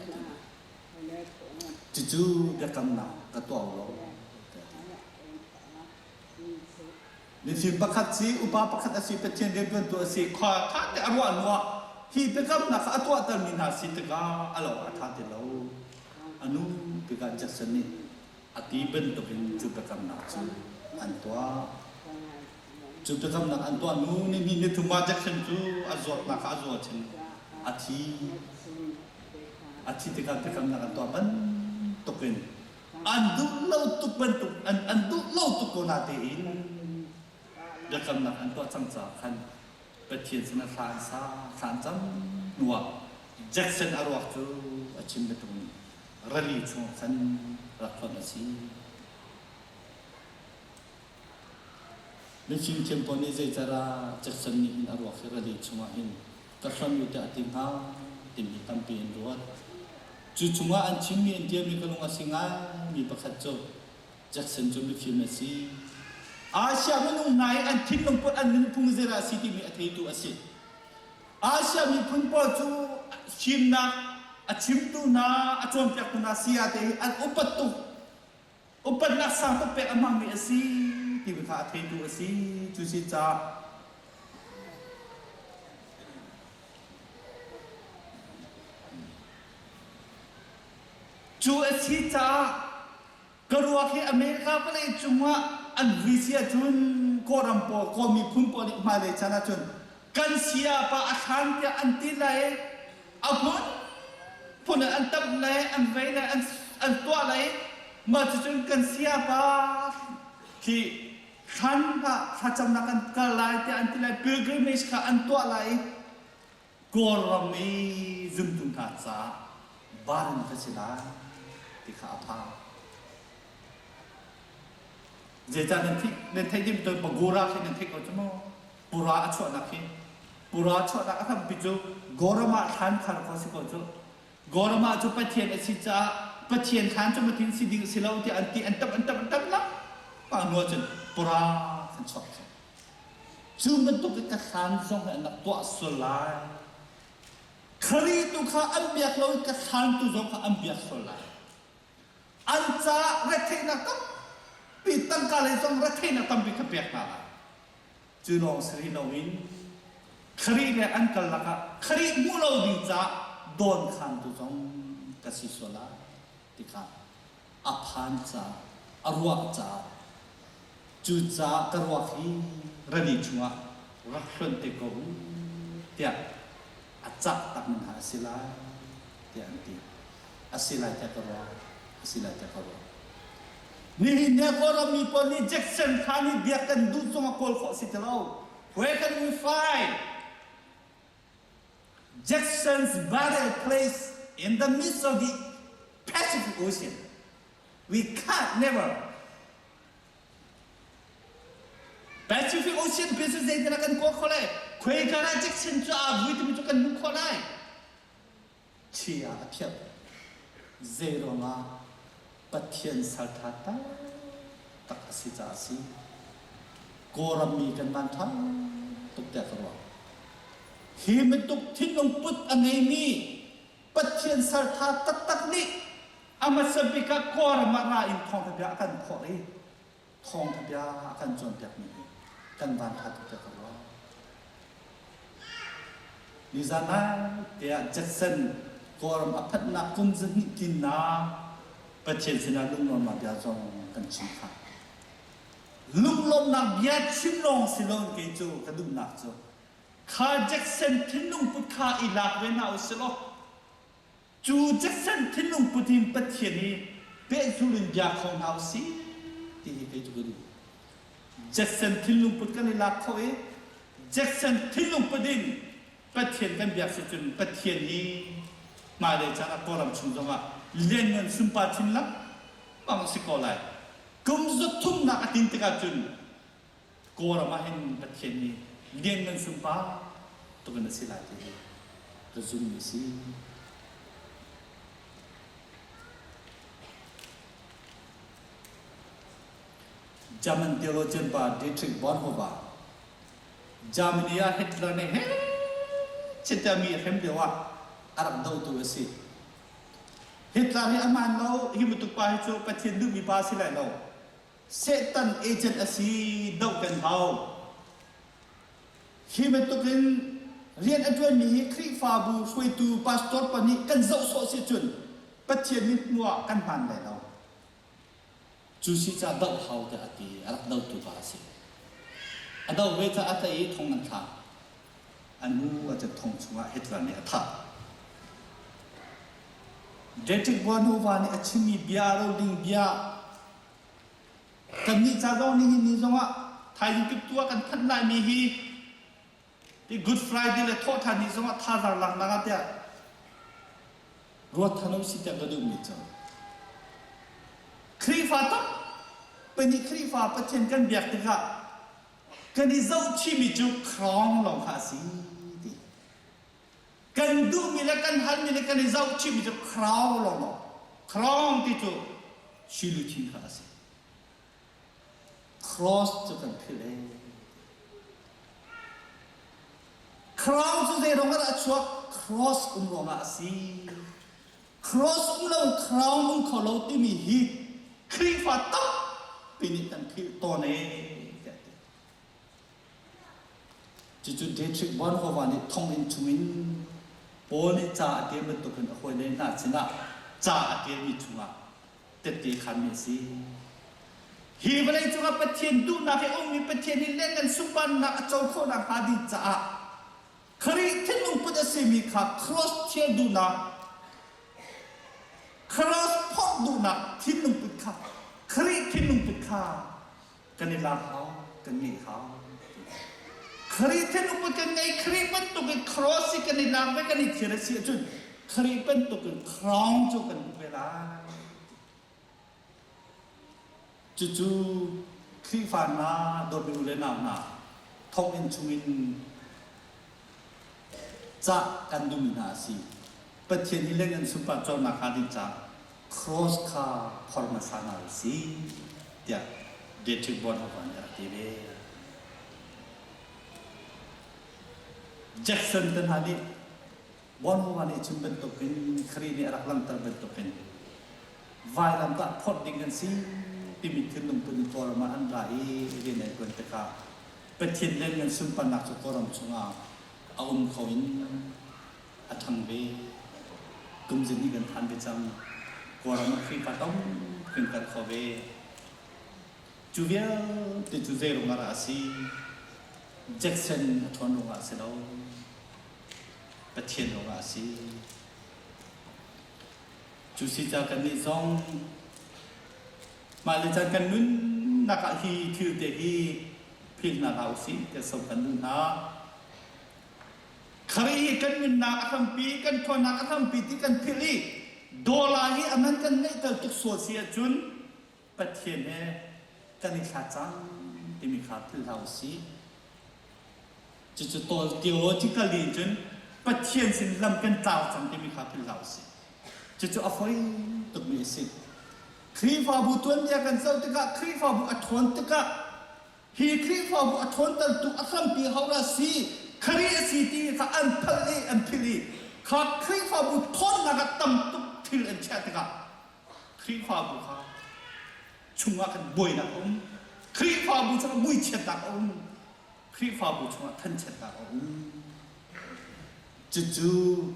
ti. Cucu biakamnak ka tuah u law tiah a ti. Mifim pakhat si, upa pakhat a si, Pathian rianṭuantu a si, khua ṭha te a ruah hnuah hi biakamnak kha a tuahtermi hna si tikah a lo a ṭha ti lo. A nu tikah Jackson nih a ti bantukin cu biakamnak cu an tuah. Cu biakamnak an tuah hnu ni hnih ni thum ah Jackson cu a zawtnak kha a zual chin a thi. A thi tikah biakamnak an tuah bantukin an duh lo tuk bantuk an an duh lo tuk ko na tein biakamnak an tuah cang caah khan Pathian sinah thla an sa thla an cam hnuah Jackson a ruak cu a chim bantuk in rali chung khan rak hlonh a si. Mifim thiam pawl nih zeicara Jackson nih hin a ruak hi rali chungah hin ka hlonh u tiah a ti hnga timi tampi an ruat. Cu chungah an chimmi an tialmi ka lung a si ngaimi pakhat cu Jackson cu mifim a si. Asia minung hna hi an thinlung put an nunphung zeidah a si timi a theitu a si. Asia miphun pawl cu fimnak a chimtu hna, a cawnpiaktu hna saya te hi an upat tuk. Upatnak sang tuk pek a hmangmi a si timi kha a theitu a si. Cu si caah Cu a si caah ka ruak hi America vawlei cungah an vui si ahcun Kawlram pawl, Kawl miphun pawl nih hmailei caan ahcun kan sayapa a thlan tiah an ti lai, a hmun phun in an tamh lai, an vei lai, an, an tuah lai. Mah cucun kan sayapa khi thlan ah thlacamnak an kal lai tiah an ti lai, pilgrimage kha an tuah lai i Kawlram i zumtu hna caah van ka si lai ti kha a phang. Zeicah nan theih nan theih ding to Pagura khi nan theih ko cu maw? Pura a chuahnak khi Pura chuahnak a hrampi cu Gorama thlan khar ko si ko cu. Gorama cu Pathian a si caah Pathian thlan cu matin si ding si lo tiah an ti an tam an tam an tam lang pa hnu cun Pura kan chuak cu. Cu bantuk in ka thlan zong hi an rak tuah sual lai. Khrih tu kha an biak lo i ka thlan tu zong kha an biak sual lai. An caah retheihnak tampi tangka lei zong retheihnak tampi kha pek hna lai. Cu lawng si rih loin Khrih le an kal lakah Khrih hmuh lo ding caah dawnkhantu zong ka si sual lai ti kha a phan caah a ruah caah cucaah ka ruak hi rali chungah rak hlonh te ko u tiah a cah tak min hna a si lai tiah an ti. A si lai tiah ka ruah. A si lai tiah ka ruah. Nihin ni ah Kawlram mi pawl nih Jackson kha nih biak kan duh zong ah kawl khawh si ti lo. Where can we find Jackson's burial place in the midst of the Pacific Ocean? We can't never. Pacific Ocean pi cu zeitin ah kan kawl khawh lai? Khuaika ah Jackson cu aa vui timi cu kan hmuh khawh lai. Chia a phiah. Zei ruangah Pathian salṭha taktak a si caah a si. Kawlram mi kan van ṭha tuk tiah ka ruah. Hi bantuk thinlung put a ngeimi Pathian salṭha taktak nih a hmasa bik ah Kawlram ah ra in thawngṭha bia a kan phorh i thawngṭha bia a kan cawnpiakmi hi kan van ṭha tuk tiah ka ruah. Nizan lai te ah Jackson Kawlram a phanhnak kum zahnih tlinnak Pathian sinah lunglawmnak bia zong kan chim kha. Lunglawmnak bia chim lawng si loin kei cu ka duhnak cu kha Jackson thinlung put kha i lak ve hna usih law Cu Jackson thinlung put in Pathian hi pehzul in bia kho hna usih ti hi kei cu ka duh. Jackson thinlung put kan i lak kho i Jackson thinlung put in Pathian kan biak si cun Pathian hi hmailei caan ah Kawlram chung zongah lianngan sunpar chin lengmang a si ko lai. Kum zathumnak a tlin tikah cun Kawlram ah hin Pathian hi lianngan sunpar tuk in a si lai ti hi ka zummi a si. German theologian pa Dietrich Bonhoeffer Germany ah Hitler nih he chiatmi a hrem lio ah a rak dotu a si. Hitler hi a hmaan lo, hi bantuk pa hi cu Pathian duhmi pa si lai lo. Satan agent a si, doh kan hau. Hi bantukin rian a ṭuanmi hi Khrihfabu hruaitu pastor pa nih kan zoh sawh si cun Pathian nih hnu ah kan hmaan lai lo. Cu si ca doh hau tiah a ti i a rak dotu pa a si. A doh ve caah a tlaih i thong an thlak. A nu a cu thong chungah Hitler nih a thah. Dietrich Bonhoeffer nih a chimmi bia roding bia kannih ca zong nihin ni zongah thaizing kiptu ah kan thanh laimi hi ti Good Friday le thawhṭhan ni zongah thazaang laknak ah tiah ruat than usih tiah ka duhmi cu Khrihfa tampi nih Khrihfa Pathian kan biak tikah kan i zohchihmi cu crown lawng kha a si ti. Kan duhmi le kan halmi le kan i zohchihmi cu crown lawng crown ti cu sui kha a si. Cross cu kan philh ee. Crown cu zei ruangah dah a chuak? Cross um ruangah a si. Cross um lo crown um kho lo timi hi Khrihfa tampi nih kan philh tawn ee tiah ti. Cucu Dietrich Bonhoeffer nih thonginn chungin Paul nih ca a ṭial bantukin a hawile hna sinah ca a ṭialmi chungah tette khanmi a si. Hi vawlei cungah Pathian duhnak i ummi Pathian nih lianngan sunparnak a co khawhnak hnga ding caah Khrih thinlung put a simi kha cross thial duhnak cross phorh duhnak thinlung put kha Khrih thinlung put kha kan i lak hau kan ngeih hau. Khrih thinlung put kan ngei Khrih bantuk in cross hi kan i lak ve kan i thial a si ahcun Khrih bantuk in crown cu kan hmuh ve lai. Cucu Khrihfa hna dawtmi u le nau hna thonginn chungin cah kan duhmi hna a si. Pathian hi leng in sunpar cawlnak hnga ding caah cross kha phor hmasa hna u sih tiah Dietrich Bonhoeffer nih a rak ti ve. Jackson te hna nih Bonhoeffer nih chim bantukin Khrih nih a rak langhter bantukin vailamtah phorh ding kan si timi thinlung put in Kawlram ah an ra i rian an ṭuan tikah Pathian lianngan sunparnak cu Kawlram chungah a um kho in a ṭhang ve. Kum zihnih kan phan ve cang. Kawlram ah Khrihfa tampi kan kal kho ve. Cu vialte cu zei ruangah dah a si? Jackson a ṭhawn ruangah a si lo. Pathian ruangah a si. Cu si ca kannih zong mah le caan kan nunnak ah hi thil te hi philh hna hlah usih tiah so kan duh hna. Khrih hi kan nunnak a hrampi, kan ṭhawnnak a hrampi ti kan philh i dollar hi a man kan ngeihter tuk sual si ahcun Pathian he kan i thla cang timi kha philh hlah usih. Cucu theologically in cun Pathian sin lam kan tlau cang timi kha philh hlah usih. Cucu a fawi tukmi a si. Khrihfabu tuanbia kan zoh tikah Khrihfabu a ṭhawn tikah hi Khrihfabu a ṭhawntertu a hrampi hodah si Khrih a si ti kha an phalh i an philh i kha Khrihfabu ṭhawnnak ah tam tuk thil an chiah tikah Khrihfabu kha chungah khan buainak a um. Khrihfabu chungah muichiatnak a um. Khrihfabu chungah thanchiatnak a um. Cucu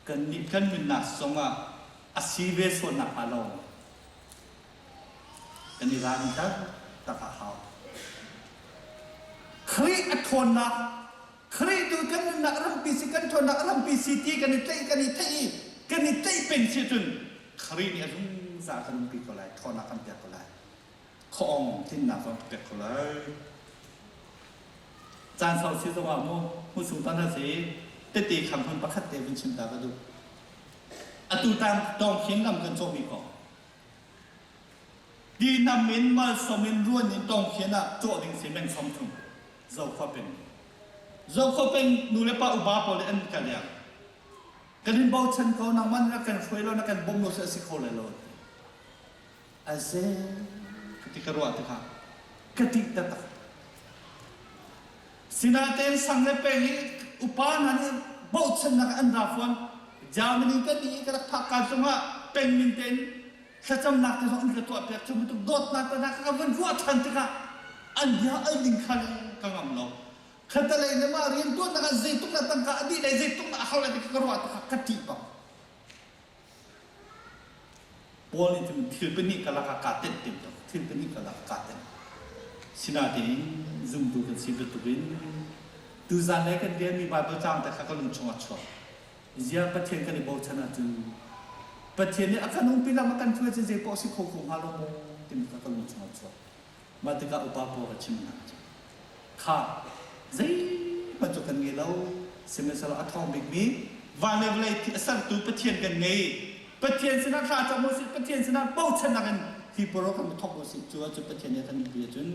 kannih kan nunnak zongah a si ve sual nakhnga lo kan i ralrin taktak a hau. Khrih a ṭhawnnak Khrih tu kan nunnak rampi si kan ṭhawnnak rampi si ti kan i tlaih kan i theih i kan i tlaih peng si cun Khrih nih a zungzal kan umpi ko lai ṭhawnnak kan pek ko lai khuaawng tlinnak zong pek ko lai. Caan sau si zongah mu hmusung tan ha si tete kham hmun pakhat te vun chim ta ka duh. Atu tang tawng khin lam kan cawhmi kong. Ti nam in malsawm in ruan in tawng khin ah cawh ding si meng som thum. Zokhua peng. Zokhua peng nu le pa upa pawl an ka liang. Kan in bochan ko nangmah na kan hruai lo na kan bawm lo si a si kho lai lo. Aze ka ti ka ruah tikah ka ṭih taktak. Sinain sang le peng i upa hna nih bochannak an ra fawn. Germany kan i ka rak phak ka zongah peng min tein thlacamnak te zong an ka tuahpiak cu bantuk dawtnak te hna kha ka van ruah ṭhan tikah an bia al ding kha ka ngam lo. Khatalei le mah rianṭuannak ah zeitluk na tangka a dih lai zeitluk na a hau lai ti kha ka ruah tikah ka ṭih bak. Paul nih cun thil pahnih ka lakah kaa tenh tim tuk. Thil pahnih ka lakah kaa tenh. Sinain zumtu kan si bantukin tuzan le kan relmi Baibal caang te kha ka lung chungah chuak. Ziah Pathian kan i bochan ahcun Pathian nih a kan umpi lam a kan hruai cun zei poah si kho kho hnga lo maw timi kha ka lung chungah chuak. Mah tikah upa pawl ka chimh hna cu kha zeihmanh cu kan ngei lo sihmanhsehlaw a ṭhawng bikmi van le vawlei a sertu Pathian kan ngei. Pathian sinah thla cam usih, Pathian sinah bochannak in hi puro kan thawk usih cu ahcun Pathian nih a kan umpi ahcun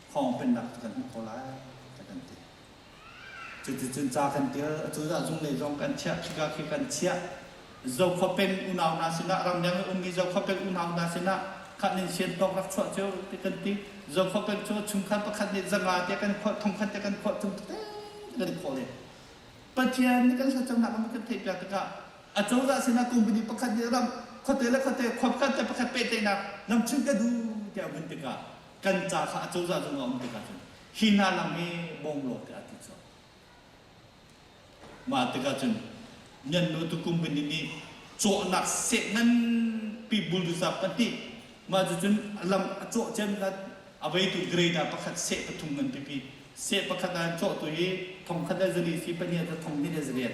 khawng pennak cu kan hmuh kho lai ka kan ti. Cuticun ca kan ṭial, acozah zung lei zong kan chiah, khika khi kan chiah. Zokhua peng unau hna sinah, ramleng i ummi Zokhua peng unau hna sinah khat nin sian tawk rak chuah cio ti kan ti. Zokhua peng cu chungkhar pakhat nih zanga te kan khuah, thongkhat te kan khuah, cung tete kan i khawh len. Pathian nih kan thlacamnak an kan theihpiak tikah acozah sinah company pakhat nih ram khuate le khuate khua pakhat le pakhat pehtlaihnak lamchinh ka duh tiah vun tikah kan ca kha acozah zung ah um tikah cun hi hna lam hi bawm law tiah a ti colh. Mah tikah cun Nyannu tukum bini nih cawhnak seh nganpi bulldozer pahnih mah cucun lam a cawh cem kha a veitu grader pakhat seh pathum ngan pipi seh pakhat ah cawhtu hi thong khat le zali si pahnih ah thong hnih le zariat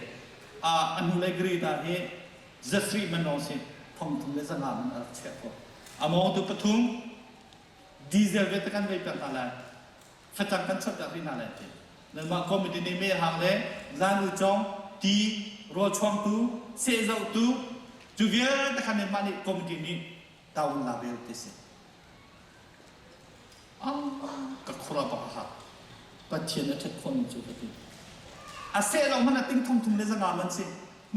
a a hnulei grader hi zasarih man lawng si thong thum le zanga man a rak chiah khawh a mawngtu pathum Diesel vialte kan vei peng hna lai. Facang kan chap rih hna lai ti. Nanmah committee nih mehhang le zan ucong, ti, rawlchuangtu, sehzohtu, cu vialte kha nanmah nih committee nih taun la ve ti si. Ah, ka khura bak a hak. Pathian a ṭhat khawhmi cu ka ti. A seh lo hmanh ah ting thong thum le zanga man si.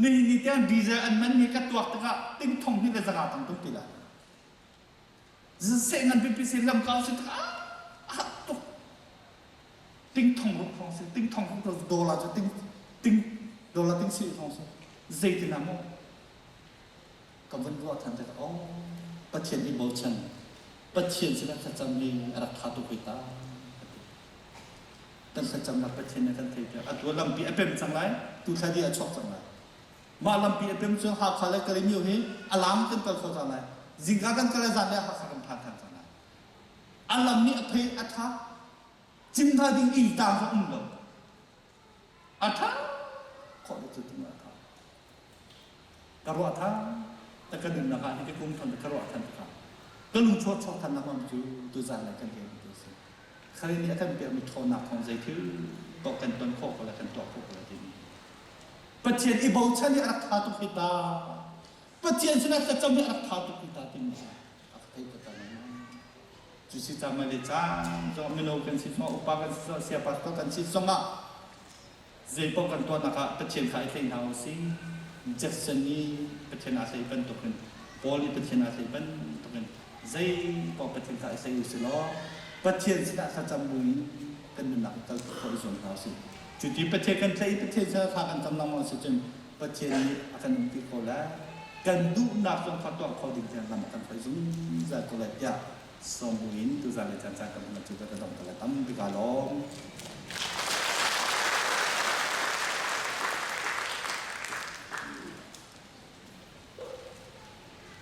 Nihin ni tiang diesel an man hi ka tuak tikah ting thong hnih le zanga tam tum ti lai. Seh ngan pipi si lamkau si ah ah tuk ting thong ruk thong si ting thong ruk dollar cu ting ting dollar ting si thong si zeitin ah maw ka vun ruah than tikah oh Pathian i bochan Pathian sinah thlacam hi a rak tha tuk hoi ta kan thlacamnak Pathian nih kan thei piak atu lampi a pem cang lai tu thla di a chuak cang lai Mah lampi a pem cu Hakha le Kalaymyo hi a lam kan kal kho cang lai. Zingka kan kal le zan le Hakha kan phan than cang lai. A lam nih a phei a tha. Cim hna ding inn tang zong um lo. A tha khawh le cu tung a tha. Ka ruah tha ta ka nunnak ah hi ka kum thon ka ruah than tikah ka lung chuak chuak than lengmang cu tuzan le kan rian tu si. Khari nih a kan pekmi ṭhawnnak thawng zei thil paoh kan ton khawh ko le kan tuah khawh ko le timi Pathian i bochan hi a rak ṭha tuk hi ta. Pathian sinah thlacam hi a rak ṭha tuk hi ta timi kha a ka theih ta lengmang. Cu si cang le caan zong mino kan si zongah upa kan si zongah saya pastor kan si zongah zeipaoh kan tuahnak ah Pathian kha i hlei hna u sih. Jackson nih Pathian aa hlei bantukin Paul nih Pathian aa hlei bantukin zeipaoh Pathian kha i hlei u sih law Pathian sinah thlacam buin kan nunnak kal khawh i zuam hna u sih. Cuti Pathian kan tlaih i Pathian sinah thla kan cam lengmang si cun Pathian nih a kan umpi ko lai. Kan duhnak zong kha tuah kho ding tiang lam a kan hruai zungzal ko lai tiah sawm buin tuzan le caan caan kan hman cu kan.